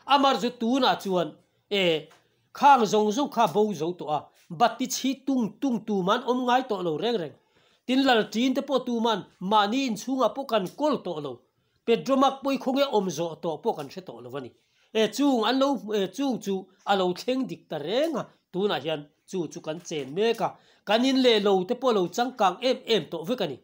Amar chu tunah chuan e khang zawng zawng kha bo zo tawh a, bati chhi tung tung tuman awm ngai tawh lo reng reng. Tin lalṭin te pawh tuman mahni inchhungah pawh kan kawl tawh lo. Petromak pawi khawnge awm zawh tawh pawh kan hre tawh lo a ni. E chung an lo e chung chu a lo thleng dik ta reng a, tunah hian chu chu kan chen mek a, kan in leh lo te pawh lo changkang em em tawh vek a ni.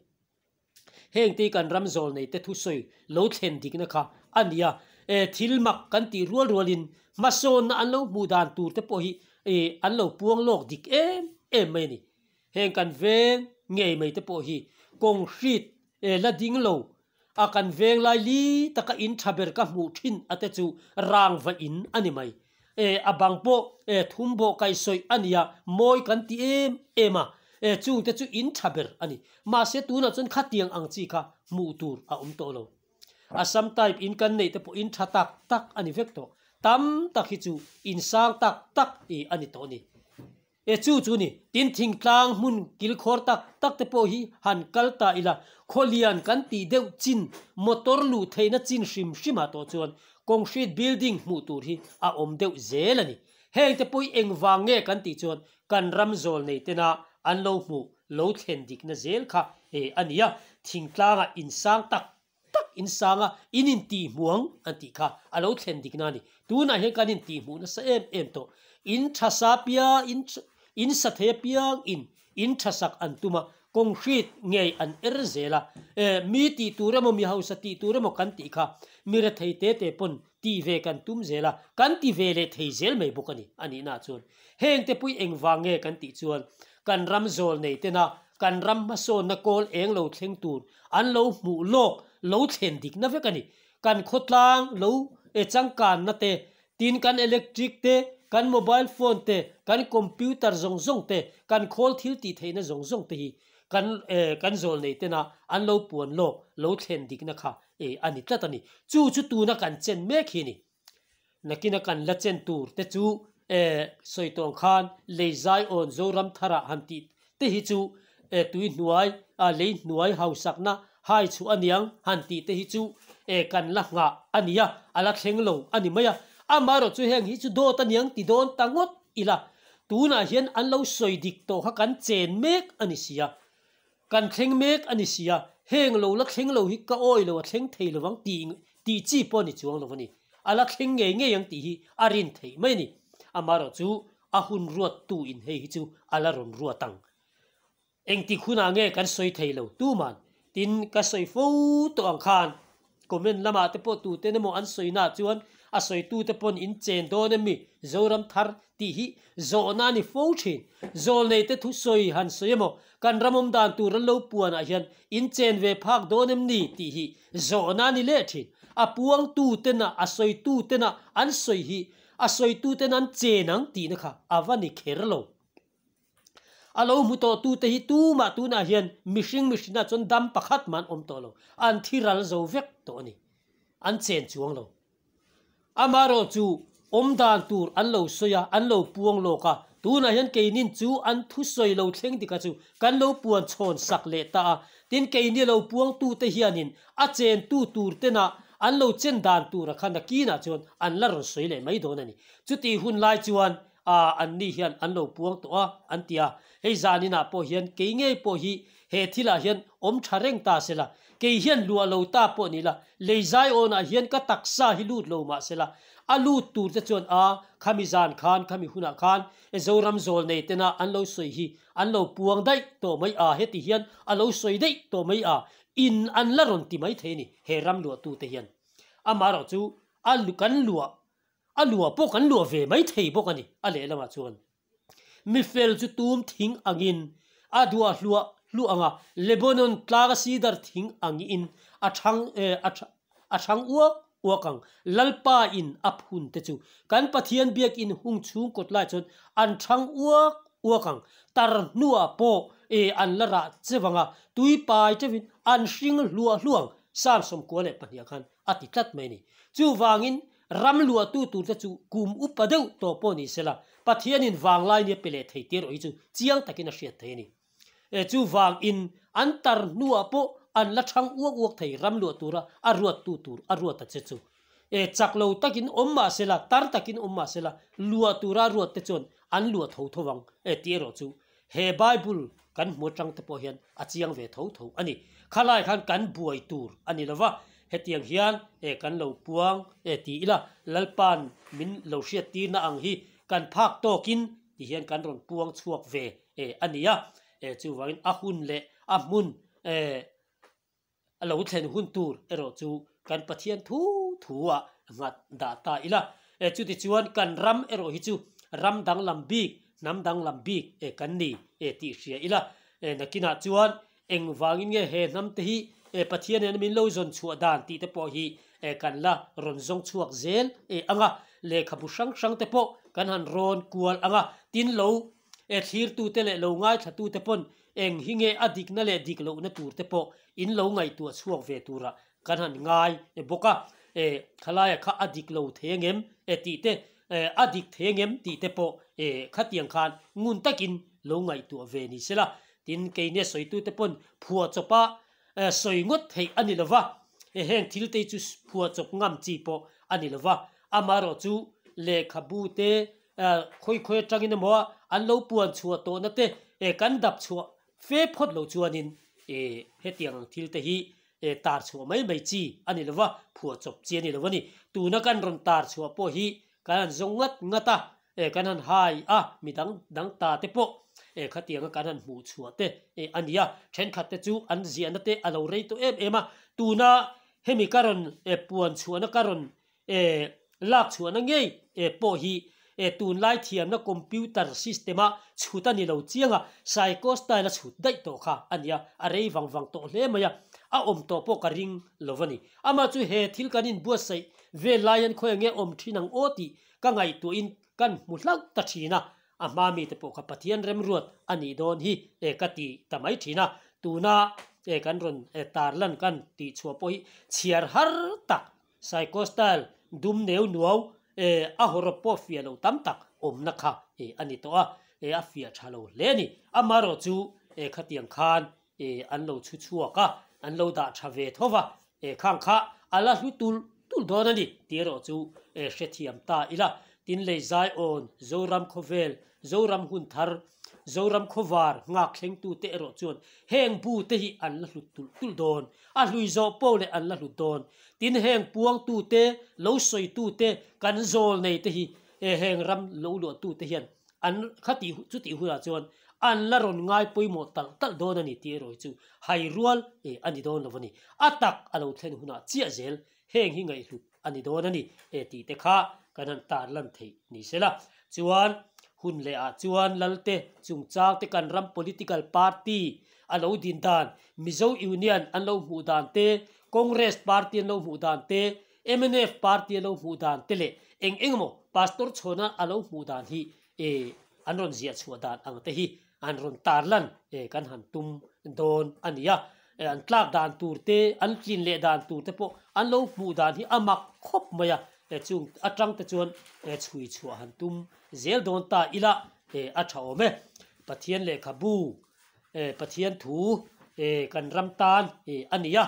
Heng te hi kan ram zawl nei te thusawi lo thlen dikna kha a ni a, e thil mak kan tih rual rualin hmasawnna an lo hmuh dan tur te pawh hi e an lo puang lawk dik em em mai a ni. Heng kan veng ngei mai te pawh hi kawng hrit e la ding lo a kan veng lai li taka in tha ber ka hmuh thin a te chu rangva in a ni mai. E a bang pawh e thum bawh kaihsawih a nia mawi kan ti em em a, e chung te chu in tha ber a ni. Mahse tunah chuan khatiang ang chi kha hmuh tur a awm tawh lo. Assam type in kan neih te pawh in tha tak tak a ni vek tawh. Tam tak hi chu in sang tak tak i a ni tawh a ni. E chu chu ni, tin thingtlang hmun kilkhawr tak tak te pawh hi han kal ta ila, khawlian kan tih deuh chin, motor luh theihna chin hrim hrimah tawh chuan concrete building hmuh tur hi a awm deuh zel a ni. Heng te pawh hi engvang nge kan tih chuan kan ram zawl nei tena an lo hmuh lo thlen dikna zel kha e a ni a, thingtlangah insang tak tak in sang a, in intihhmuang an tih kha a lo thlen dikna a ni. Tunah hian kan intihhmuh nasa em em tawh. In tha sa piang, in in sa thei apiang in in tha sak an tum a, concrete ngei an er zel a. E, mi tih tur emaw, mi hausa tih tur emaw kan tih kha mi rethei te te pawn tih ve kan tum zel a, kan ti ve leh thei zel mai bawk a ni, a nihna chuan. Hengte pui engvang nge kan tih chuan kan ram zawl nei tena kan ram hmasawnna kawl eng lo thleng tur an lo hmuh lawk lo thlen dikna vek a ni. Kan khawtlang lo e changkanna te, tin kan electric te, kan mobile phone te, kan computer zawng zawng te, kan khawl thil tih theihna zawng zawng te hi kan e kan zawl nei tena an lo puan lawk lo thlen dikna kha e a ni tlat a ni. Chu chu tuna kan chen mek hi a ni. Nakina kan la chen tur te chu e sawi tawng khan lei zai awn Zoram tharah han tih te hi chu e tui hnuai a lei hnuai hausakna hai chhuah aniang han tih te hi chu e kan la nghah a nia, a la thleng lo a ni mai a. Amaherawh chu heng hi chu dawt aniang ti dawn ta ngawt ila tunah hian an lo sawi dik tawh kha kan chen mek a ni sia. Kan thleng mek a ni sia, heng lo la thleng lo hi ka awi lo a thleng thei lo vang tih tih chi pawh a ni chuang lo a ni. A la thleng ngei ngei ang tih hi a rin theih mai a ni. Amaherawh chu a hun ruattu in hei hi chu a la rawn ruat ang. Engtik hunah nge kan sawi thei lo tuman tin ka sawi fo tawh ang khan comment lamah te pawh tuten emaw an sawi naah chuan a sawitute pawn in chen dawn em mi Zoram thar tih hi zawhna a ni fo thin. Zawlneite thusawi han sawi emaw kan ram awm dan tur an lo puanah hian in chen ve phak dawn em ni tih hi zawhna a ni leh thin. A puangtutena a sawitutena an sawi hi a sawituten an chen ang tihna kha a va ni kher lo. A lo hmu tawh tute hi tumah tunah hian mihring mihrinah chuan dam pakhat mah an awm tawh lo, an thi ral zo vek tawh a ni. An chen chuang lo. Amaherawh chu awm dan tur an lo sawi a, an lo puang lawk a, tunah hian keinin chu an thusawi lo thleng dika chu kan lo puan chhawn sak leh ta a, tin keini lo puangtute hianin a chentu tur tena an lo chen dan tura kha nakinah chuan an la rawn sawi leh mai dawn a ni. Chutih hun lai chuan a, an ni hian an lo puang tawh a, an ti a. Hei zaninah pawh hian kei ngei pawh hi he thilah hian awm tha reng ta se la, kei hian luah lo ta pawh ni la, lei zaiawnah hian ka taksa hi lut lo mah se la, a lut tur te chuan a, khami zan khan, khami hunah khan e Zoram zawl nei tena an lo sawi hi an lo puang daih tawh mai a, heti hian a lo sawi daih tawh mai a, in an la rawn ti mai thei a ni, he ram luahtute hian. Amaherawhchu a kan luah A luah pawh kan luah ve mai thei bawk a ni, a lehlamah chuan. Mi fel chu tum thing angin a duah hluah hluah ang a, Lebanon tlanga sidar thing angin a thang a thang uak uak ang. Lalpa in a phun te chu kan Pathian biakin hung chhung kawt lai chuan an thang uak uak ang. Tar hnuah pawh e an la rah che vang a, tui pai teuhin an hring hluah hluah ang, Psalm 92 khan a ti tlat mai a ni. Chuvangin ram luahtu turte chu kum upa deuh tawh pawh ni sela, Pathianin vanglai nia pe leh thei tir erawh hi chu chiang takin a hriat thei a ni. Chuvangin an tar hnuah pawh an la chhang uak uak thei ram luah tura a ruattu tur a ruat a che chu. Chak lo takin awm mah sela, tar takin awm mah sela, luah tura a ruat te chuan an luah tho tho vang tih erawh chu he Bible kan hmu atang te pawh hian a chiang ve tho tho a ni. Khalai khan kan buai tur a ni lova, hetiang hian kan lo puang ti ila Lalpa'n min lo hriattirna ang hi kan phak tawkin ti hian kan rawn puang chhuak ve a ni a. Chuvangin a hun leh a hmun a lo thlen hun tur erawh chu kan Pathian thu thu ah nghat dah ta ila. Chutichuan kan ram erawh hi chu ram danglam bik, hnam danglam bik kan ni tih hria ila. Nakinah chuan engvangin nge he hnam te hi Pathian hian min lo zawn chhuah dan tih te pawh hi kan la rawn zawng chhuak zel ang a. Lehkhabu hrang hrang te pawh kan han rawn kual ang a, tin lo thlirtute leh lo ngaithlatute pawn Eng hi nge a dikna leh dik lohna tur te pawh in lo ngaihtuah chhuak ve turah kan han ngai bawk a, e khalaia kha a dik lo thei angem e tih te, a dik thei angem tih te pawh e khatiang khan ngun takin lo ngaihtuah ve ni sela. Tin, keini a sawitute pawn phuahchawpa sawi ngawt theih a ni lova, heng thil te hi chu phuahchawp ngam chi pawh a ni lova, amaherawh chu lehkhabu te Khawi khawi atangin emaw an lo puan chhuah tawhna te kan dap chhuah fe phawt lo chuanin hetiang ang thil te hi tar chhuah mai mai chi a ni lova, phuah chawp chi a ni lo a ni. Tuna kan rawn tar chhuah pawh hi kan han zawng ngat ngat a, kan han hai a, mi dang dang ta te pawh khatianga kan han hmuh chhuah te a ni a. Thenkhat te chu an ziahna te a lo rei tawh em em a, tuna hemi ka rawn puan chhuahna ka rawn E lak chhuahna ngei e pawh hi e tunlai thiamna computer system a chhut a ni lo chiang a, psycho style a chhut daih tawh kha a nia, a rei vang vang tawh hle mai a, a awm tawh pawh ka ring lo a ni. Amah chu he thil kan inbuatsaih vel lai hian khawi nge awm thin ang aw tih ka ngaihtuahin kan hmu hlauh ta thin a, a hma mite pawh kha Pathian remruat a nih dawn hi e ka ti ta mai thin a, tuna e kan rawn tarlan kan tihchhuah pawh hi chhiar har tak Psycho style dum neu nuau e a hawrawp pawh fiah lo tam tak awmna kha e a ni tawh a, e a fiah tha lo hle a ni. Amaherawh chu e khatiang khan e an lo chhu chhuak a, an lo dah tha ve tho va, e khang kha a la hlu tul tul dawn a ni tih erawh chu e hrethiam ta ila. Tin lei Zaiawn, Zoram khawvel, Zoram hun thar, Zoram khawvar nghak thlengtute erawh chuan heng bu te hi an la hlut tulh tulh dawn. A hlui zawh pawh leh an la hlut dawn. Tin heng puangtute, lo sawitute, kan zawl nei te hi heng ram lo luahtute hian an khatih chutih hunah chuan an la rawn ngai pawimawh talh talh dawn a ni tih erawh hi chu hai rual a ni dawn lo a ni. A tak a lo thlen hunah chiah zel heng hi ngaihhlut a ni dawn a ni e tih te kha kan han tar lan theih ni se la. Chuan hun leh ah chuan Lalte chungchang te kan ram political party a lo din dan, Mizo Union an lo hmuh dan te, Congress party an lo hmuh dan te, mnf party an lo hmuh dan te leh eng eng emaw Pastor Chhawna a lo hmuh dan hi e an rawn ziah chhuah dan ang te hi an rawn tar lan e kan han tum dawn a ni a. An tlak dan tur te, an tlin leh dan tur te pawh an lo hmuh dan hi a mak khawp mai a, chung atang te chuan chhui chhuah han tum zel dawn ta ila a tha awm e. Pathian lehkhabu, Pathian thu kan ram tan a ni a,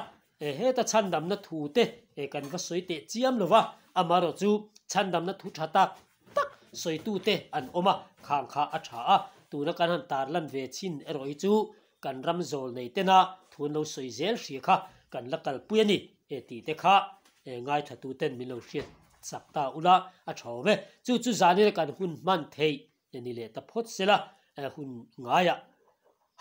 heta chhandamna thu te kan va sawi teh chiam lo va, amaherawh chu chhandamna thu tha tak tak sawitute an awm a, khang kha a tha a, tuna kan han tarlan ve chin erawh hi chu kan ram zawl nei tena thu an lo sawi zel hria kha kan la kalpui a ni e tih te kha ngaithlatuten min lo hriat chak ta ula a tha awm e. Chu chu zanina kan hun hman theih ni leh ta phawt sela hun ngaiah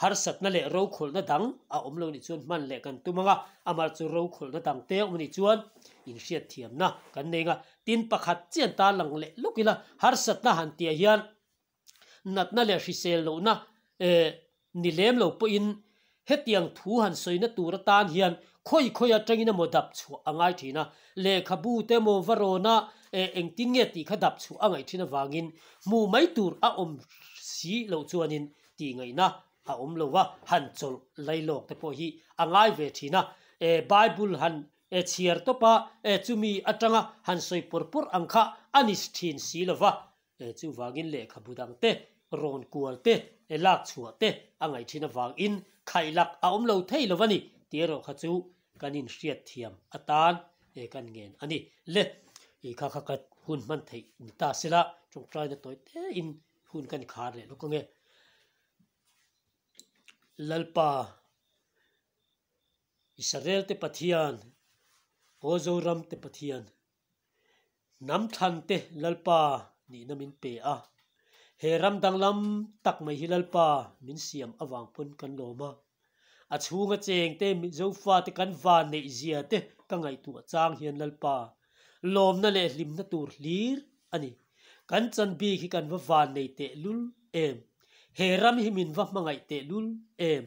harsatna leh rokhawlhna dang a awm lo nih chuan hman leh kan tum ang a, amah chu rokhawlhna dang te a awm nih chuan inhriatthiamna kan nei ang a. Tin pakhat chian ta lang leh lawk ila harsatna han tihah hian natna leh hrisel lohna ni lem lo pawhin hetiang thu han sawina tur atan hian khawi khawi atangin emaw dap chhuah a ngai thin a, lehkhabu te emaw va rawna engtin nge tih kha dap chhuah a ngaih thin avangin hmuh mai tur a awm si loh chuanin tih ngaihna a awm lo va, han chawlh lailawk te pawh hi a ngai ve thin a, Bible han chhiar tawp a, chumi atanga han sawi pawr pawr ang kha a ni thin si lo va, Chuvangin lehkhabu dangte rawn kual te lak chhuah te a ngaih thin avangin khaihlak a awm lo thei lo a ni tih erawh kha chu kan inhriat thiam atan kan ngen a ni. Le, i kha kha ka hun hman theih ni ta sela tawngtaina tawi tein hun kan khar leh lawk ange. Lalpa, Israel te Pathian, Aw Zoram te Pathian, Hnam thlan te Lalpa nihna min pe a, he ram danglam tak mai hi Lalpa min siam avang pawn kan lawm a. A chhunga cheng te Zofa te kan van neih zia te ka ngaihtuah chang hian Lalpa lawmna leh hlimna tur hlir a ni. Kan chan bik hi kan va van nei teh lul em? He ram hi min va hmangaih teh lul em?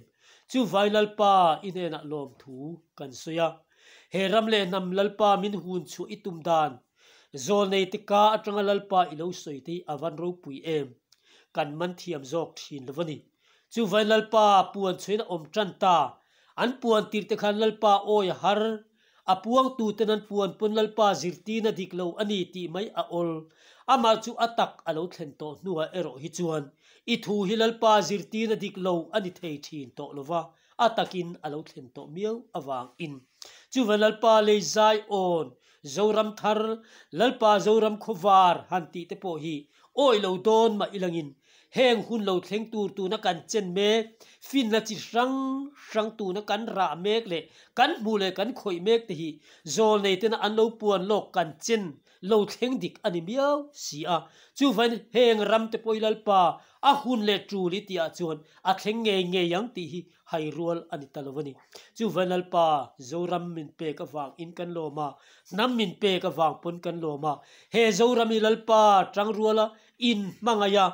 Chuvai Lalpa i hnenah lawmthu kan sawi a. He ram leh hnam Lalpa min hun chhuah i tum dan zawlnei te ka atanga Lalpa i lo sawi te hi a van ropui em? Kan man thiam zawk thin lo a ni. Chuvai Lalpa puan chhuain a awm tan ta. An puan tirh te khan Lalpa awi a har. A puangtuten an puan pawn Lalpa zirtirna dik lo a ni tih mai a awl. Amah chu a tak a lo thlen tawh hnuah erawh hi chuan i thu hi Lalpa zirtirna dik lo a ni thei thin tawh lo va, a takin a lo thlen tawh miau avangin. Chuva Lalpa lei zai awn, Zoram thar, Lalpa Zoram khawvar han tih te pawh hi awih lo dawn mah ilangin Heng hun lo thleng tur tuna kan chen mek, finna chi hrang hrang tuna kan rah mek leh kan hmuh leh kan khawih mek te hi zawlnei tena an lo puan lawk kan chen lo thleng dik a ni miau si a. Chuvain heng ram te pawh hi Lalpa a hun leh tul i tihah chuan a thleng ngei ngei ang tih hi hai rual a ni ta lo a ni. Chuvain Lalpa Zoram min pek avang in kan lawm a, hnam min pek avang pawn kan lawm a. He Zoram hi Lalpa tang ruala In hmangaih a,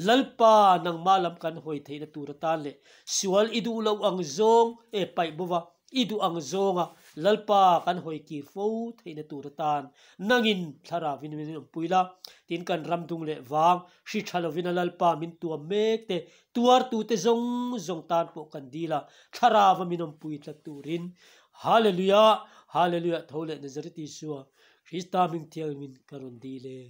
Lalpa nangmah lam kan hawi theihna tur atan leh sual i duh loh ang zawng e paih bo va, i duh ang zawnga Lalpa kan hawi kir fo theihna tur atan nangin thlarauin min awmpui la, tin kan ram dung leh vang hri tha lovin a Lalpa min tuam mek te tuartute zawng zawng tan pawh kan dil a, thlarauva min awmpui tlat turin Hallelujah, Hallelujah tho leh Nazareth Isua Krista hming thianghlimin ka rawn dil e.